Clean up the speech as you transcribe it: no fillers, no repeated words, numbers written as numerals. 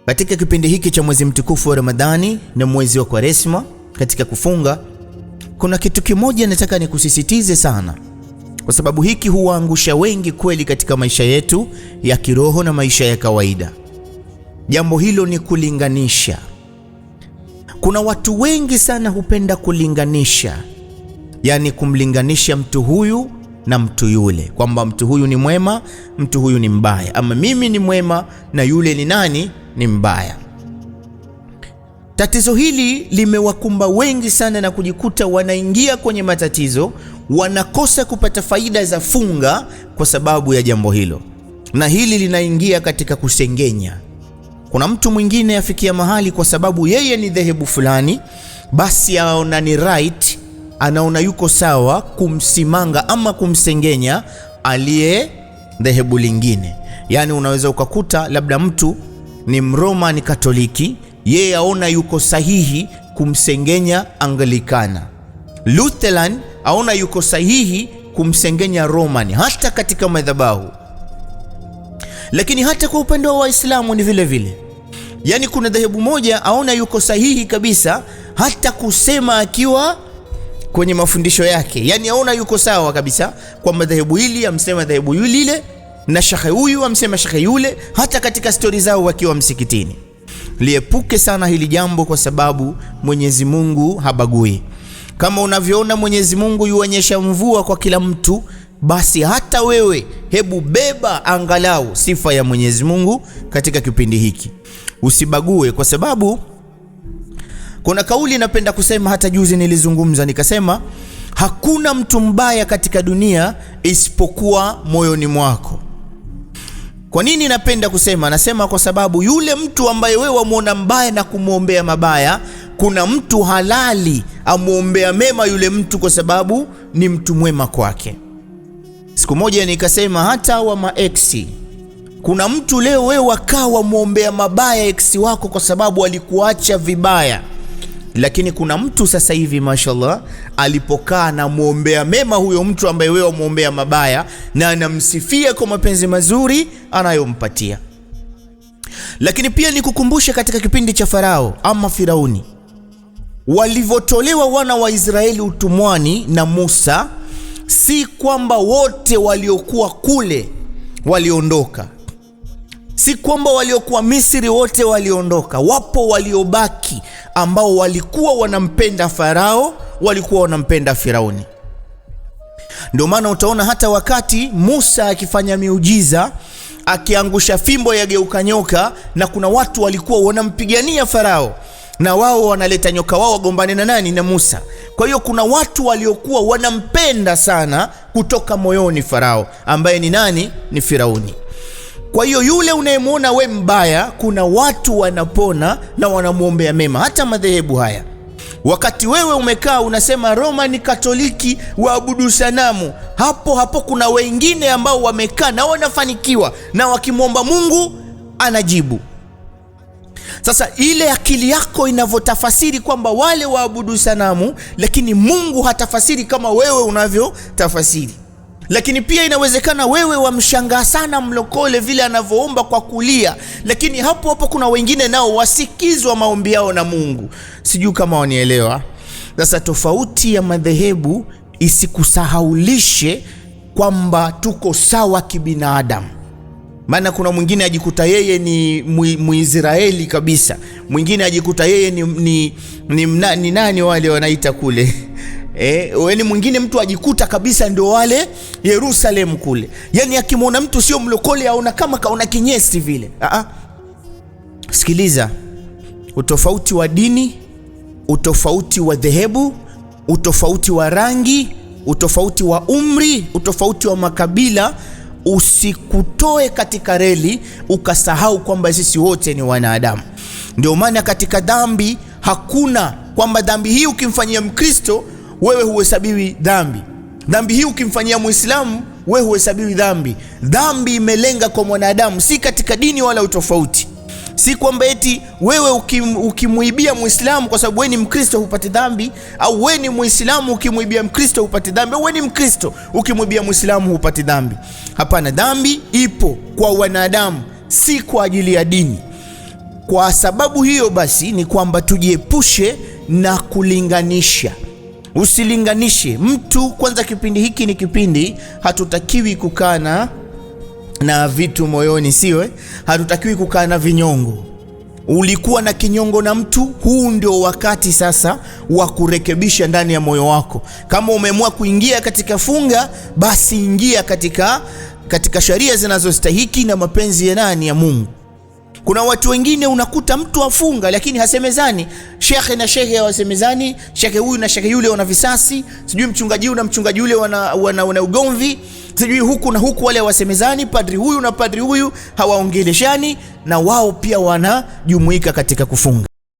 Katika kipindi hiki cha mwezi mtukufu wa Ramadhani na mwezi wa Kwaresma, katika kufunga, kuna kitu kimoja nataka nikusisitize sana, kwa sababu hiki huwaangusha wengi kweli katika maisha yetu ya kiroho na maisha ya kawaida. Jambo hilo ni kulinganisha. Kuna watu wengi sana hupenda kulinganisha, yaani kumlinganisha mtu huyu na mtu yule, kwamba mtu huyu ni mwema, mtu huyu ni mbaya, ama mimi ni mwema na yule ni nani? Ni mbaya. Tatizo hili limewakumba wengi sana na kujikuta wanaingia kwenye matatizo, wanakosa kupata faida za funga kwa sababu ya jambo hilo, na hili linaingia katika kusengenya. Kuna mtu mwingine afikia mahali kwa sababu yeye ni dhehebu fulani, basi aona ni right, anaona yuko sawa kumsimanga ama kumsengenya aliye dhehebu lingine. Yaani unaweza ukakuta labda mtu ni Mroma, ni Katoliki, yeye aona yuko sahihi kumsengenya Anglikana. Lutheran aona yuko sahihi kumsengenya Roman, hata katika madhabahu. Lakini hata kwa upande wa Waislamu ni vile vile. Yaani kuna dhehebu moja aona yuko sahihi kabisa hata kusema akiwa kwenye mafundisho yake, yaani aona yuko sawa kabisa kwamba dhehebu hili amsema dhehebu lile, na shekhe huyu amsema shekhe yule, hata katika stori zao wakiwa msikitini. Liepuke sana hili jambo, kwa sababu Mwenyezi Mungu habagui. Kama unavyoona Mwenyezi Mungu yuonyesha mvua kwa kila mtu, basi hata wewe hebu beba angalau sifa ya Mwenyezi Mungu katika kipindi hiki, usibague. Kwa sababu kuna kauli napenda kusema, hata juzi nilizungumza nikasema, hakuna mtu mbaya katika dunia isipokuwa moyoni mwako. Kwa nini napenda kusema? Nasema kwa sababu yule mtu ambaye wewe wamuona mbaya na kumwombea mabaya, kuna mtu halali amwombea mema yule mtu kwa sababu ni mtu mwema kwake. Siku moja nikasema hata wa maeksi, kuna mtu leo wewe wakaa wamwombea mabaya eksi wako kwa sababu alikuacha vibaya, lakini kuna mtu sasa hivi mashallah alipokaa na muombea mema huyo mtu ambaye wewe wamuombea mabaya, na anamsifia kwa mapenzi mazuri anayompatia. Lakini pia nikukumbushe katika kipindi cha Farao ama Firauni, walivyotolewa wana wa Israeli utumwani na Musa, si kwamba wote waliokuwa kule waliondoka, si kwamba waliokuwa Misri wote waliondoka. Wapo waliobaki ambao walikuwa wanampenda Farao, walikuwa wanampenda Firauni. Ndio maana utaona hata wakati Musa akifanya miujiza, akiangusha fimbo yageuka nyoka, na kuna watu walikuwa wanampigania Farao na wao wanaleta nyoka wao wagombane na nani? Na Musa. Kwa hiyo kuna watu waliokuwa wanampenda sana kutoka moyoni Farao, ambaye ni nani? Ni Firauni. Kwa hiyo yule unayemwona we mbaya, kuna watu wanapona na wanamwombea mema, hata madhehebu haya. Wakati wewe umekaa unasema Roma ni Katoliki waabudu sanamu, hapo hapo kuna wengine ambao wamekaa na wanafanikiwa na wakimwomba Mungu anajibu. Sasa ile akili yako inavyotafasiri kwamba wale waabudu sanamu, lakini Mungu hatafasiri kama wewe unavyotafasiri. Lakini pia inawezekana wewe wamshangaa sana mlokole vile anavyoomba kwa kulia, lakini hapo hapo kuna wengine nao wasikizwa maombi yao na Mungu. Sijui kama wanielewa. Sasa tofauti ya madhehebu isikusahaulishe kwamba tuko sawa kibinadamu. Maana kuna mwingine ajikuta yeye ni Muisraeli kabisa, mwingine ajikuta yeye ni nani wale wanaita kule yaani mwingine mtu ajikuta kabisa ndio wale Yerusalemu kule. Yaani akimwona mtu sio mlokole aona kama kaona kinyesi vile. Sikiliza, utofauti wa dini, utofauti wa dhehebu, utofauti wa rangi, utofauti wa umri, utofauti wa makabila usikutoe katika reli ukasahau kwamba sisi wote ni wanadamu. Ndio maana katika dhambi hakuna kwamba dhambi hii ukimfanyia Mkristo wewe huhesabiwi dhambi, dhambi hii ukimfanyia Muislamu wewe huhesabiwi dhambi. Dhambi imelenga kwa mwanadamu, si katika dini wala utofauti. Si kwamba eti wewe ukimuibia Muislamu kwa sababu wewe ni Mkristo hupati dhambi, au wewe ni Muislamu ukimuibia Mkristo hupati dhambi, au wewe ni Mkristo ukimuibia Muislamu hupati dhambi. Hapana, dhambi ipo kwa wanadamu, si kwa ajili ya dini. Kwa sababu hiyo basi ni kwamba tujiepushe na kulinganisha. Usilinganishe mtu. Kwanza kipindi hiki ni kipindi hatutakiwi kukaa na vitu moyoni, sio eh? Hatutakiwi kukaa na vinyongo. Ulikuwa na kinyongo na mtu, huu ndio wakati sasa wa kurekebisha ndani ya moyo wako. Kama umeamua kuingia katika funga, basi ingia katika sheria zinazostahiki na mapenzi ya nani? Ya Mungu. Kuna watu wengine unakuta mtu afunga lakini hasemezani, shekhe na shekhe hawasemezani, shekhe huyu na shekhe yule wana visasi, sijui mchungaji huyu na mchungaji yule wana ugomvi, sijui huku na huku wale hawasemezani, padri huyu na padri huyu hawaongeleshani, na wao pia wanajumuika katika kufunga.